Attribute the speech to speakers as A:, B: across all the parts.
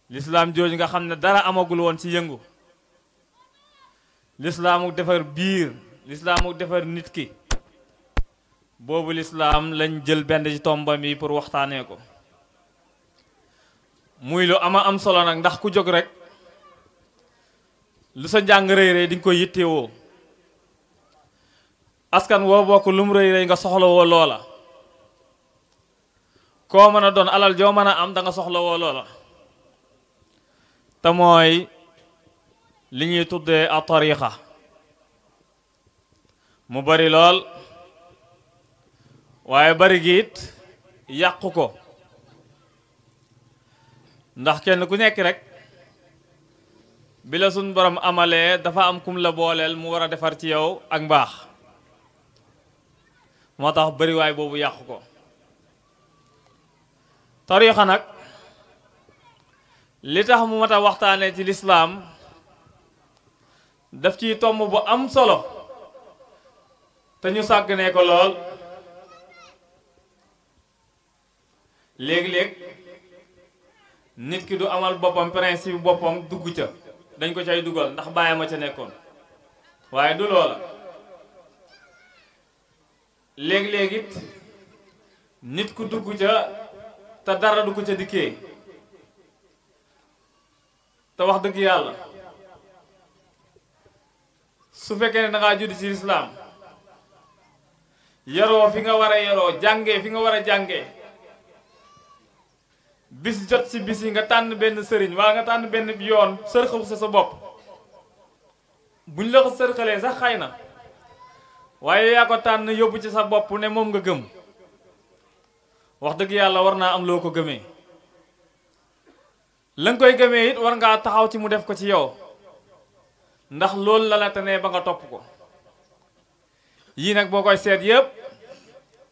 A: lislaam jooju nga xam ne dara amagul woon ci yëngu, lislaamu defar biir, lislaamu defar nit ki, boobu lislaam lañ jël benn ci tombam yi pour waxtaanee ko. muy lu ama am solo nag, ndax ku jóg rek lu sa njàng rëy rëy di nga koy yittewoo. askan woo bokk lum rëy rëy nga soxla woo loola. koo mën a doon alal joo mën a am da nga soxla woo loola. te mooy li ñuy tuddee a tariqa mu bari lool, waaye bari gi it yàqu ko. ndax kenn ku nekk rek bi la suñ borom amalee dafa am kum la booleel mu war a defar ci yow ak mbaax, moo tax bariwaay boobu yàqu ko. tariqa nag li tax mu mat a waxtaanee ci lislaam daf ciy tomb bu am solo te ñu sàgganee ko lool. léeg-léeg nit ki du amal boppam principe boppam dugg ca, dañ ko cay dugal ndax bàyyi ma ca nekkoon, waaye du loola. léeg-léeg it nit ku dugg ca te dara du ko ca dikkee. te wax dëgg yàlla su fekkee ne dangaa judd ci lislaam yaroo fi nga war a yaroo, jàngee fi nga war a jàngee, bis jot ci bis yi nga tànn benn sëriñ waa nga tànn benn yoon sërxal sa bopp. buñ la ko sërxalee sax xëy na, waaye yaa ko tànn yóbbu ci sa bopp ne moom nga gëm. wax dëgg yàlla war naa am loo ko gëmee. la nga koy gëmee it war ngaa taxaw ci mu def ko ci yow, ndax loolu la la tane ba nga topp ko. yii nag boo koy seet yépp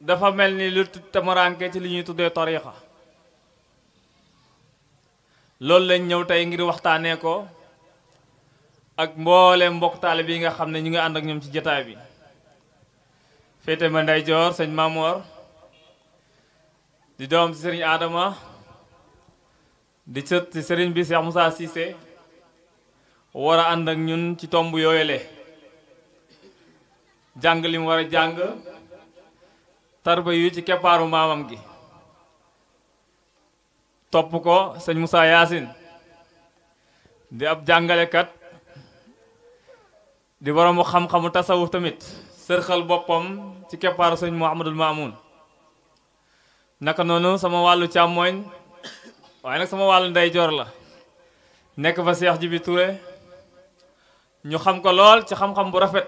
A: dafa mel ni lu tamaranke ci li ñuy tuddee tariqa. loolu lañ ñëw tey ngir waxtaanee ko ak mboole mbokk taalibe yi nga xam ne ñu ngi ànd ak ñoom ci jotaay bi. féete ma ndeyjoor sëñ Mamor di doom ci sëriñ Adama, di sët ci sëriñ bi Cheikh Moussa Cissé, war a ànd ak ñun ci tomb yooyule. jàng li mu war a jàng, tarba yu ci keppaaru maamam gi. topp ko sëñ Moussa Yaasin di ab jàngalekat, di boroomu xam-xamu tasawuf tamit, sërxal boppam ci keppaaru sëñ Mouhamadul Mamoun. naka noonu sama wàllu càmmooñ, waaye nag sama wàllu ndeyjoor la, nekk fa Cheikh Jibi Touré, ñu xam ko lool ci xam-xam bu rafet,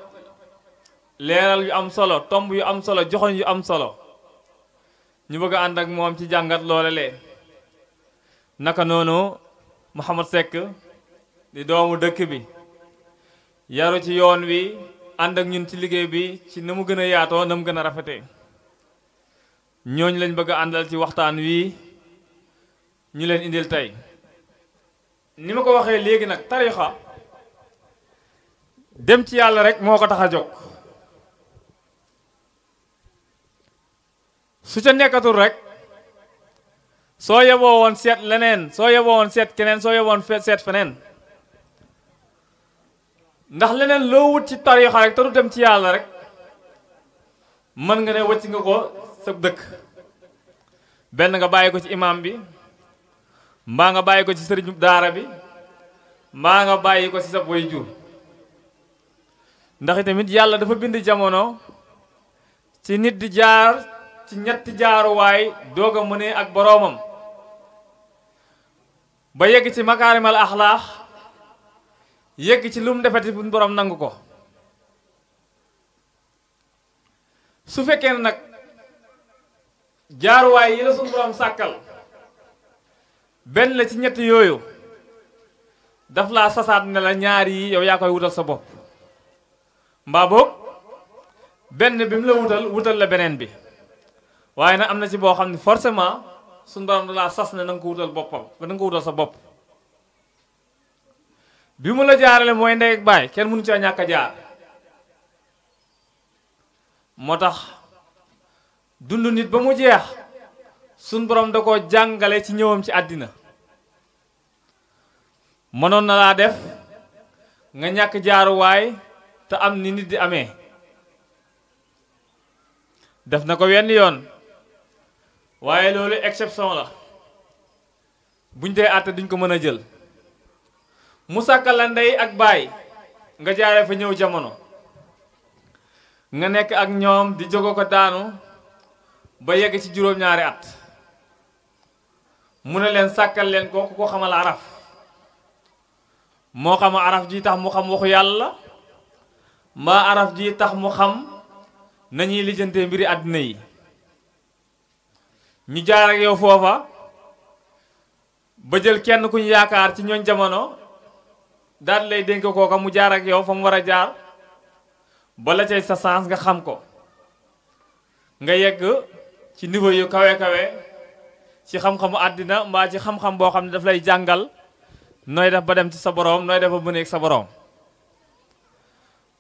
A: leeral yu am solo, tomb yu am solo, joxoñ yu am solo. ñu bëgg a ànd ak moom ci jàngat loole lee. naka noonu Mouhamad Seck di doomu dëkk bi, yaru ci yoon wi, ànd ak ñun ci liggéey bi ci na mu gën a yaatoo, na mu gën a rafetee. ñooñu lañ bëgg a àndal ci waxtaan wi ñu leen indil tey. ni ma ko waxee léegi nag, tariqa dem ci yàlla rek moo ko tax a jóg. su ca nekkatul rek soo yeboo woon seet leneen, soo yeboo woon seet keneen, soo yeboo woon seet feneen. ndax leneen loo wut ci tariqa rek te du dem ci yàlla rek mën nga ne wëcc nga ko sa dëkk. benn nga bàyyi ko ci imam bi, mbaa nga bàyyi ko ci sëriñ daara bi, mbaa nga bàyyi ko ci sa boy jur. ndax itamit yàlla dafa bind jamono ci nit di jaar ci ñetti jaaruwaay doog a mënee ak boroomam, ba yegg ci makaarimal axlaax, yegg ci lu mu defeti bu boroom nangu ko. su fekkee ne nag jaaruwaay yi la suñu boroom sàkkal benn la ci ñetti yooyu, daf laa sasaat ne la ñaar yi yow yaa koy wutal sa bopp, mbaa boog benn bi mu la wutal la beneen bi. waaye nag am na ci boo xam ne forcément suñu borom da laa sas ne na nga ko wutal boppam, na nga ko wutal sa bopp. bi mu la jaarale mooy ndey ak baay, kenn mënu caa ñàkk a jaar. moo tax dund nit ba mu jeex suñ borom da koo jàngale ci ñëwam ci àddina. mënoon na laa def nga ñàkk jaaruwaay te am ni nit di amee. def na ko wenn yoon waaye loolu exception la buñ dee àtte duñ ko mën a jël. mu sàkkal la ndey ak baay nga jaaree fa ñëw jamono nga nekk ak ñoom di jógo ko daanu ba yegg ci juróom-ñaari at mu ne leen sàkkal leen ko ku ko xamal araf moo xam araf ji tax mu xam waxu yàlla mbaa araf ji tax mu xam nañuy lijjante mbiri àddina yi. ñu jaar ak yow foofa ba jël kenn ku ñu yaakaar ci ñooñ jamono daal lay dénk kooka mu jaar ak yow fa mu war a jaar bala cay sa sens nga xam ko nga yegg ci niveau yu kawe kawe ci xam-xamu àddina mbaa ci xam-xam boo xam ne daf lay jàngal nooy def ba dem ci sa boroom nooy def ba bëneeg sa boroom.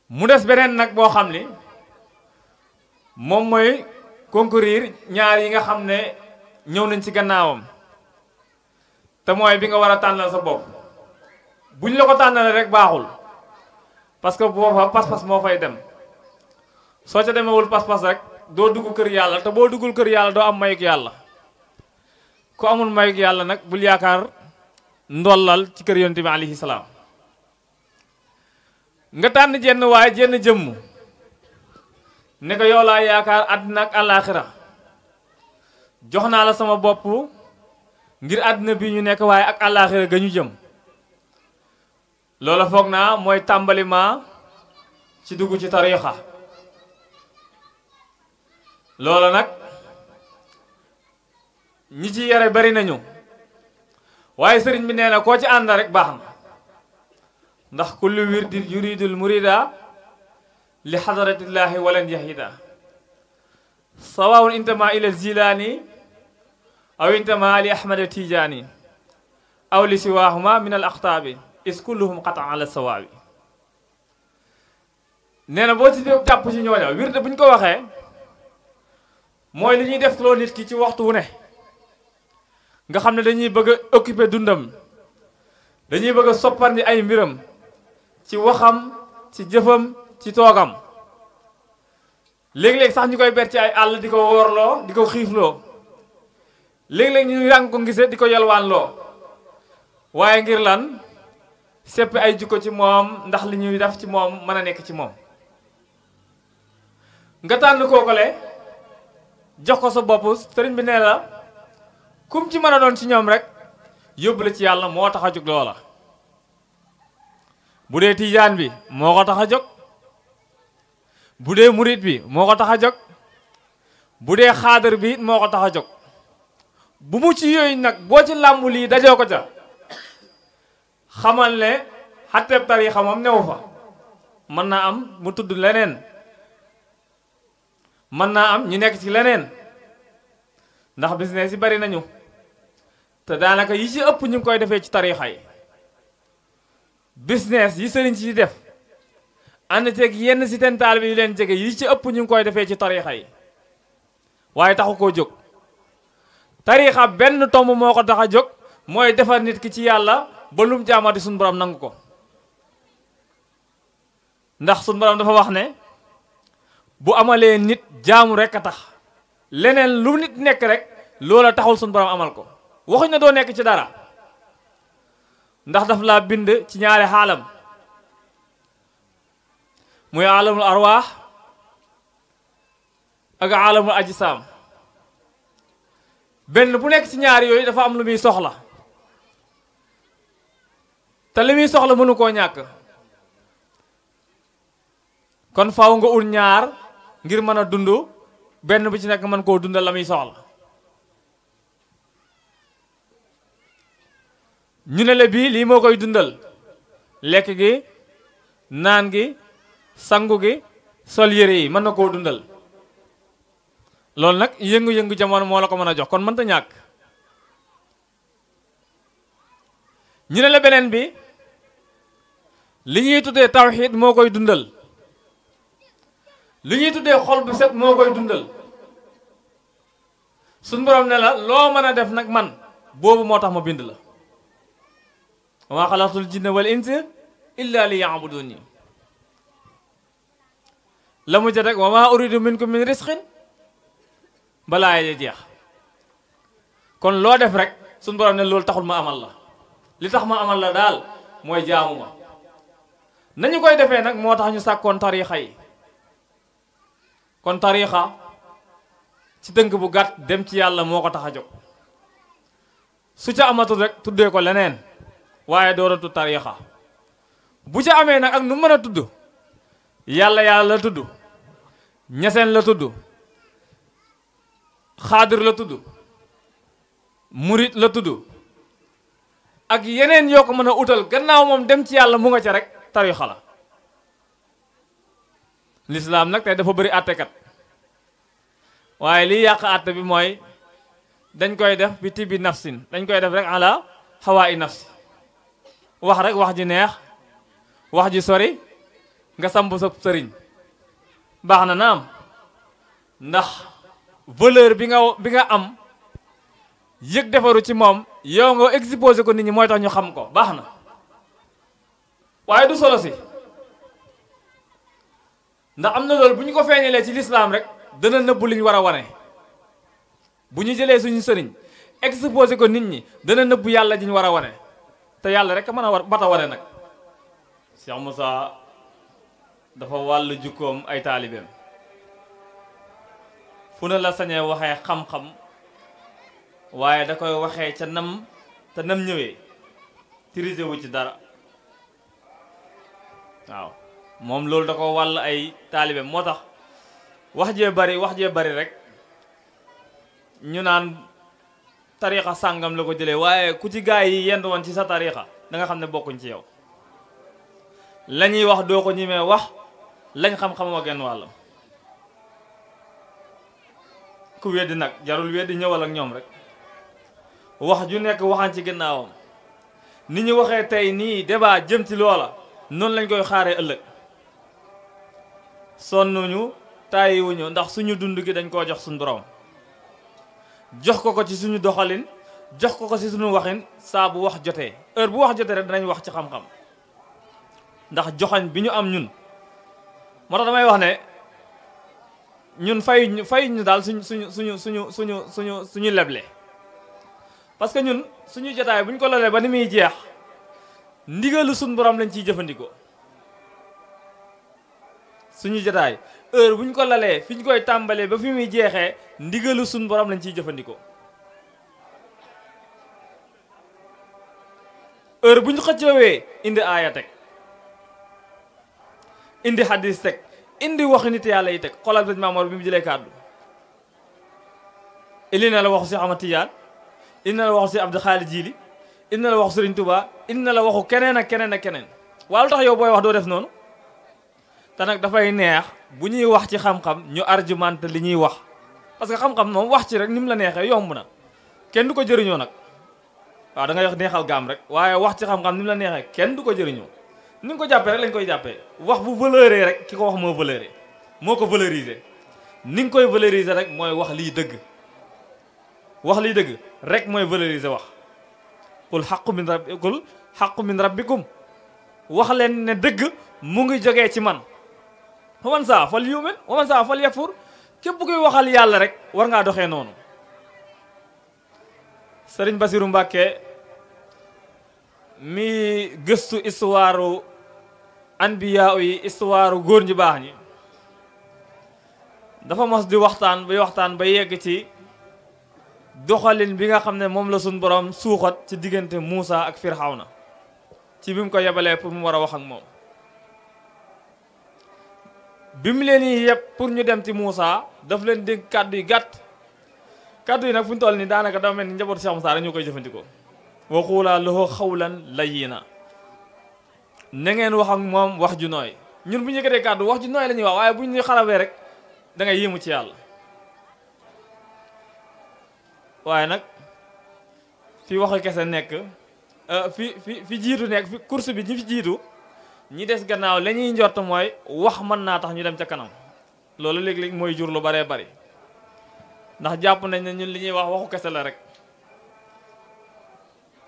A: mu des beneen nag boo xam ni moom mooy concourir ñaar yi nga xam ne ñëw nañ ci gannaawam te mooy bi nga war a tànnal sa bopp. buñ la ko tànnale rek baaxul parce que booba pas-pas moo fay dem soo ca demewul pas-pas rek doo dugg kër yàlla te boo duggul kër yàlla doo am mayug yàlla. ku amul mayug yàlla nag bul yaakaar ndollal ci kër yonent bi alayhi salaam. nga tànn jenn waaye jenn jëmm ne ko yow laa yaakaar àddina ak àllaaxira jox naa la sama bopp ngir àddina bi ñu nekk waaye ak àllaaxira ga ñu jëm. loola foog naa mooy tàmbalima ci dugg ci tariixa. loola nag ñi ci yare bari nañu waaye sëriñ bi nee na koo ci ànd rek baax na ndax kullu wirdin yuridul murida li xadaratillaahi walan yahida sawaawun intama ila zilaani aw intama li ahmada tijaani aw li siwaahuma min al axtaabi is kulluhum qatan ala sawaabi. nee na boo ci jàpp ci ñooña wirde bu ñu ko waxee mooy li ñuy def loo nit ki ci waxtu wu ne nga xam ne dañuy bëgg a occuper dundam dañuy bëgg a sopparñi ay mbiram ci waxam ci jëfam ci toogam léeg-léeg sax ñu koy ber ci ay àll di ko wóorloo di ko xiifloo léeg-léeg ñu ràng ko ngise di ko yalwaanloo waaye ngir lan seppi ay jikko ci moom ndax li ñuy def ci moom mën a nekk ci moom. nga tànn kookale jox ko sa bopp sëriñ bi nee la kum ci mën a doon ci ñoom rek yóbbu la ci yàlla moo tax a jóg loola. bu dee tiijaan bi moo ko tax a jóg bu dee murit bi moo ko tax a jóg bu dee xaadar bi moo ko tax a jóg bu mu ci yooyu nag boo ci làmbu lii dajoo ko ca xamal ne xatteeb tariixa moom newu fa. mën naa am mu tudd leneen mën naa am ñu nekk ci leneen ndax business yi bari nañu te daanaka yi ci ëpp ñu ngi koy defee ci tariixa yi. business yi sëriñ ci def ànd ceeg yenn si teen taalibe yu leen jege yi ci ëpp ñu ngi koy defee ci tariixa yi waaye taxu koo jóg. tariixa benn tomb moo ko tax a jóg mooy defar nit ki ci yàlla ba lum jaamati suñu borom nangu ko. ndax suñu borom dafa wax ne bu amalee nit jaamu rek a tax leneen lu nit nekk rek loola taxul suñu borom amal ko waxuñ na doo nekk ci dara ndax daf laa bind ci ñaari xaalam muy aalamul arwaax ak aalamul ajsaam. benn bu nekk ci ñaari yooyu dafa am lu muy soxla te li muy soxla mënu koo ñàkk kon faaw nga ut ñaar ngir mën a dund benn bu ci nekk mën koo dundal la muy soxla. ñu ne la bii lii moo koy dundal lekk gi naan gi sangu gi sol yére yi mën na koo dundal loolu nag yëngu-yëngu jamono moo la ko mën a jox kon mënta ñàkk. ñu ne la beneen bi li ñuy tuddee tawxiid moo koy dundal li ñuy tuddee xol bu set moo koy dundal suñ borom ne la loo mën a def nag man boobu moo tax ma bind la wa maa xalaqtul jinna wal insa illa li yaabuduni la mu ca rek wa maa uridu minkum min risqin balaa ya jeex. kon loo def rek suñu borom ne loolu taxul ma amal la, li tax ma amal la daal mooy jaamu ma. nañu koy defee nag moo tax ñu sàkkoon tariixa yi. kon tariixa ci tënk bu gàtt dem ci yàlla moo ko tax a jóg. su ca amatul rek tuddee ko leneen waaye dooratu tariixa. bu ca amee nag ak nu mën a tudd yàlla la tudd, ñeseen la tudd, xaadir la tudd, murit la tudd ak yeneen yoo ko mën a utal gannaaw moom dem ci yàlla mu nga ca rek tariixa la. lislaam nag tey dafa bëri àttekat waaye liy yàq àtte bi mooy dañ koy def bi tibi nafsin, dañ koy def rek ala xawaa i nafsi, wax rek wax ji neex, wax ji sori nga samp sa sëriñ. baax na naam ndax valeur bi nga am yëg defaru ci moom yow nga exposé ko nit ñi mooy tax ñu xam ko, baax na waaye du solo si. ndax am na loolu bu ñu ko feeñalee ci lislaam rek dana nëbbu li ñu war a wane. bu ñu jëlee suñu sëriñ exposé ko nit ñi dana nëbbu yàlla ji ñu war a wane te yàlla rek a mën a bata wane nag. Cheikh Moussa dafa wàllu jukkoom ay taalibeem fu ne la sañee waxee xam-xam waaye da koy waxee ca nam te nam ñëwee tirise wu ci dara. waaw moom loolu da ko wàll ay taalibeem moo tax wax jee bari rek ñu naan tariixa sàngam la ko jëlee waaye ku ci gaay yi yend woon ci sa tariixa da nga xam ne bokkuñ ci yow. la ñuy wax doo ko ñimee wax, lañ xam-xam wa genn wàllam. ku weddi nag jarul weddi, ñëwal ak ñoom rek. wax ju nekk waxaan ci ginnaawam ni ñu waxee tey nii débat jëm ci loola noonu lañ koy xaaree ëllëg. sonnuñu tàyyiwuñu ndax suñu dund gi dañ koo jox suñu borom, jox ko ci suñu doxalin, jox ko ci suñu waxin. saa bu wax jotee, heure bu wax jotee rek danañ wax ci xam-xam ndax joxañ bi ñu am ñun. moo tax damay wax ne ñun fay ñu daal suñu leble. parce que ñun suñu jotaay bu ñu ko lalee ba ni muy jeex ndigalu suñu borom lañ ciy jëfandikoo. suñu jotaay heure bu ñu ko lalee fi ñu koy tàmbalee ba fi muy jeexee ndigalu suñu borom lañ ciy jëfandikoo. heure bu ñu xëccoowee indi aaya teg, indi hadis teg, indi waxi nit yàlla yi teg. xoolal sëñ Maamoor bi mu jëlee kàddu indi na la waxu si Ahmad Tijaan, indi na la waxu si Abdou Khalid Jili, indi na la waxu Sëriñ Tuubaa, indi na la waxu keneen ak keneen ak keneen. waaye lu tax yow booy wax doo def noonu? te nag dafay neex bu ñuy wax ci xam-xam ñu argumenté li ñuy wax, parce que xam-xam moom wax ci rek ni mu la neexee yomb na, kenn du ko jëriñoo nag. waaw da ngay wax neexal gaam rek waaye wax ci xam-xam ni mu la neexee kenn du ko jëriñoo. ni nga ko jàppee rek lañ koy jàppee. wax bu valeuré rek ki ko wax moo valeuré, moo ko valoriser. ni nga koy valoriser rek mooy wax lii dëgg. wax lii dëgg rek mooy valoriser wax. qul haqqu min rabbikum wax leen ne dëgg mu ngi jógee ci man. wa man saa fal yu'min wa man saa fal yakfur. képp kuy waxal yàlla rek war ngaa doxee noonu. Sëriñ Basiru Mbàkke mi gëstu histoire anbiya yi, histoire góor ñu baax ñi, dafa mos di waxtaan ba yegg ci doxalin bi nga xam ne moom la suñ borom suuxat ci diggante Muusa ak Firxawna ci bi mu ko yebalee pour mu war a wax ak moom. bi mu leen yi yëpp pour ñu dem ci Muusa daf leen dégg kàddu yi gàtt. kàddu yi nag fu ñu toll nii daanaka dafa mel ni njabootu Cheikh Moussa rek ñoo koy jëfandikoo. wa quulaa lahu qawlan layyinan, na ngeen wax ak moom wax ju nooy. ñun bu ñu yëkkatee kàddu wax ju nooy la ñuy wax waaye bu ñu xarabee rek da ngay yéemu ci yàlla. waaye nag fi waxu kese nekk fi jiitu nekk fi course bi ñi fi jiitu ñi des gannaaw la ñuy njort mooy wax mën naa tax ñu dem ca kanam. loolu léeg-léeg mooy jur lu baree bari ndax jàpp nañ ne ñun li ñuy wax waxu kese la rek.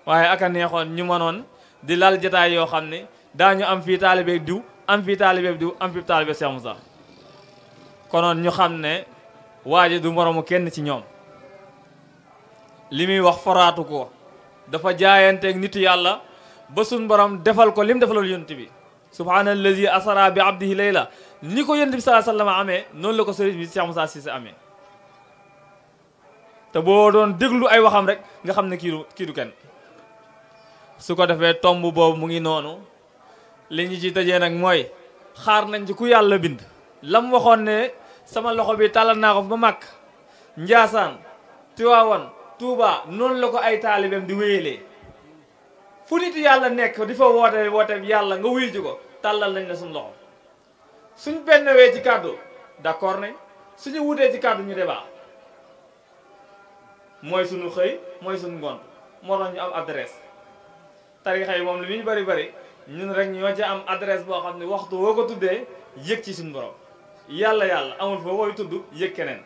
A: waaye aka neexoon ñu mënoon di lal jataay yoo xam ne daañu am fii taalibe diw am fii taalibe diw am fii taalibe Cheikh Moussa konoon ñu xam ne waa ji du moromu kenn ci ñoom li muy wax foraatu ko dafa jaayanteeg nitu yàlla ba suñ borom defal ko lim defaloon yonent bi subhaanallazi asra bi abdihi layla ni ko yonent bi sallallahu alayhi wa sallam amee noonu la ko sëriñ bi Cheikh Moussa Cissé amee te boo doon déglu ay waxam rek nga xam ne kii du kenn su ko defee tomb boobu mu ngi noonu li ñu ci tëjee nag mooy xaar nañ ci ku yàlla bind lam waxoon ne sama loxo bi tàllal naa ko ba Makka Njaasaan Tiwaawan Tuuba noonu la ko ay taalibeem di wéyalee fu nit yàlla nekk di fa woote yàlla nga wuyu ji ko tàllal nañ la suñ loxo suñ benn wee ci kàddu d'accord nañ suñu wutee ci kàddu ñu débat mooy suñu xëy mooy suñu ngont moo tax ñu am adresse tarixa yi moom li ñu bari ñun rek ñoo ci am adresse boo xam ne waxtu woo ko tuddee yëg ci suñu borom yàlla amul fa wooy tudd yëg keneen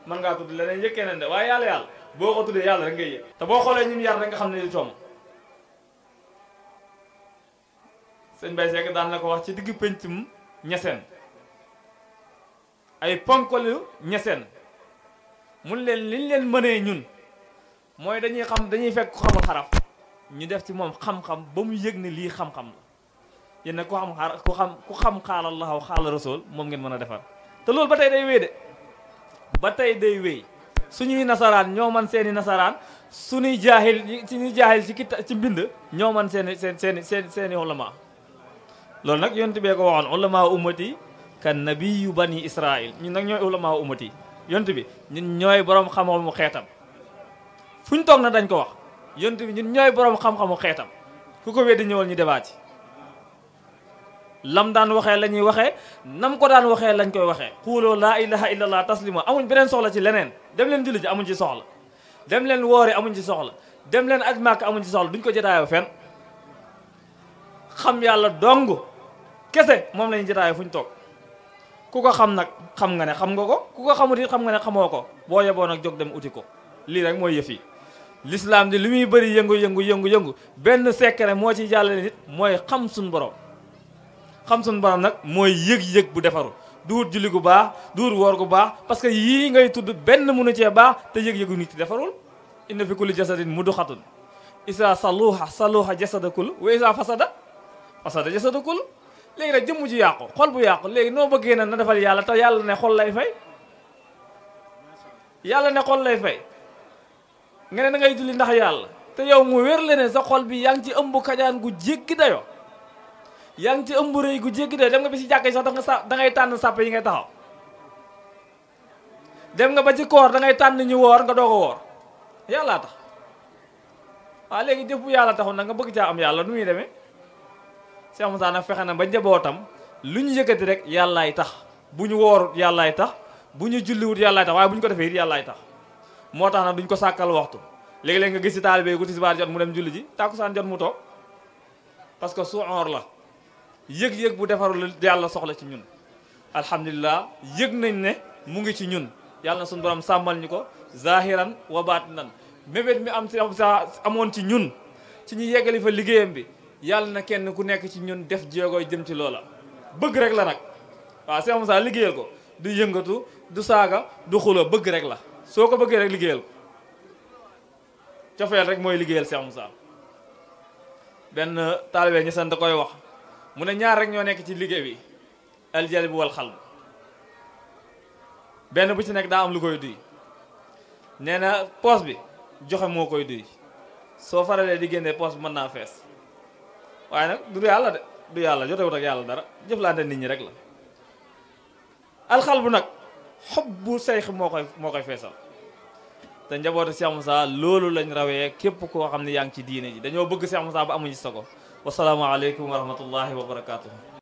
A: mën ngaa tudd leneen yëg keneen de waaye yàlla boo ko tuddee yàlla rek ngay yëg te boo xoolee ñim yar rek nga xam ne di coom sëñ Baye Seck daan na ko wax ci digg péncum ñeseen ay ponkolu ñeseen mun leen liñ leen mënee ñun mooy dañuy fekk ku xamul xaraf ñu def ci moom xam-xam ba mu yëg ne lii xam-xam la yéen nag ku xam xaala Allah xaala rasul moom ngeen mën a defar te loolu ba tey day wéy de ba tey day wéy suñuy nasaraan ñoo man seeni nasaraan suñuy jaahil ci mbind ñoo man seeni ulama loolu nag yonent bee ko waxoon ulama ummati kan nabiyyu bani Israil ñun nag ñooy ulama ummati yonent bi ñun ñooy borom xam-xamu xeetam fu ñu toog na dañ ko wax yonent bi ñun ñooy borom xam-xamu xeetam ku ko weddi ñëwal ñu débat ci lam daan waxee la ñuy waxee nam ko daan waxee lañ koy waxee xuuloo laa ilaha illallah taslima amuñ beneen soxla ci leneen dem leen julli ji amuñ ci soxla dem leen woori amuñ ci soxla dem leen aj màkk amuñ ci soxla duñ ko jotaayoo fenn xam yàlla dong kese moom lañu jotaayoo fu ñu toog ku ko xam nag xam nga ne xam nga ko ku ko xamut it xam nga ne xamoo ko boo yeboo nag jóg dem uti ko lii rek mooy yëf yi l'islam di li muy bëri yëngu benn secret moo ci jàllale nit mooy xam suñu borom xam suñu borom nag mooy yëg-yëg bu defaru duut julli gu baax duut woor gu baax parce que yii ngay tudd benn mënu cee baax te yëg-yëgu nit defarul inna fi kulli jasadin mudxatun isa saluha jasada kul wa isa fasada jasada kul léegi nag jëmm ji yàqu xol bu yàqu léegi noo bëggee na defal yàlla te yàlla ne xol lay fay nga ne da ngay julli ndax yàlla te yow mu wér le ne sa xol bi yaa ngi ci ëmb kajaan gu jéggi dayo yaa ngi ci ëmb rëy gu jéggi dayo dem nga bi si jàkk sax da ngay tànn sàppe yi ngay taxaw dem nga ba ci koor da ngay tànn ñu woor nga doog a woor yàllaa tax waaw léegi jëf bu yàlla taxul nag nga bëgg caa am yàlla nu muy demee Cheikh Moussa nag fexe na ba njabootam lu ñu yëkkati rek yàllaay tax bu ñu woorut yàllaay tax bu ñu julliwut yàllaay tax waaye bu ñu ko defee it yàllaay tax moo tax nag duñ ko sàkkal waxtu léegi-léegi nga gis ci taalibe gu tisbaar jot mu dem julli ji tàkkusaan jot mu toog parce que suur la yëg-yëg bu defarul yàlla soxla ci ñun alhamdulilah yëg nañ ne mu ngi ci ñun yàlla na suñu borom sàmmal ñu ko zahiran wa baatinan mébét mi amoon ci ñun ci ñu yeggali fa liggéeyam bi yàlla na kenn ku nekk ci ñun def jéegooy jëm ci loola bëgg rek la nag waaw Cheikh Moussa liggéeyal ko du yëngatu du saaga du xulo bëgg rek la soo ko bëggee rek liggéeyal ko cofeel rek mooy liggéeyal Cheikh Moussa benn taalibe ñi sant da koy wax mu ne ñaar rek ñoo nekk ci liggéey bi al jalb wal xalb benn bu ci nekk daa am lu koy duy nee na poos bi joxe moo koy duy soo faralee di génnee poos bi mën naa fees waaye nag du yàlla de du yàlla jotewut ak yàlla dara jëflante nit ñi rek la alxal bu nag xob bu sayx moo koy feesal te njabootu Cheikh Moussa loolu lañ rawee képp koo xam ne yaa ngi ci diine ji dañoo bëgg Cheikh Moussa ba amuñu sago wasalaamaaleykum wa rahmatullahi wa barakaatuhu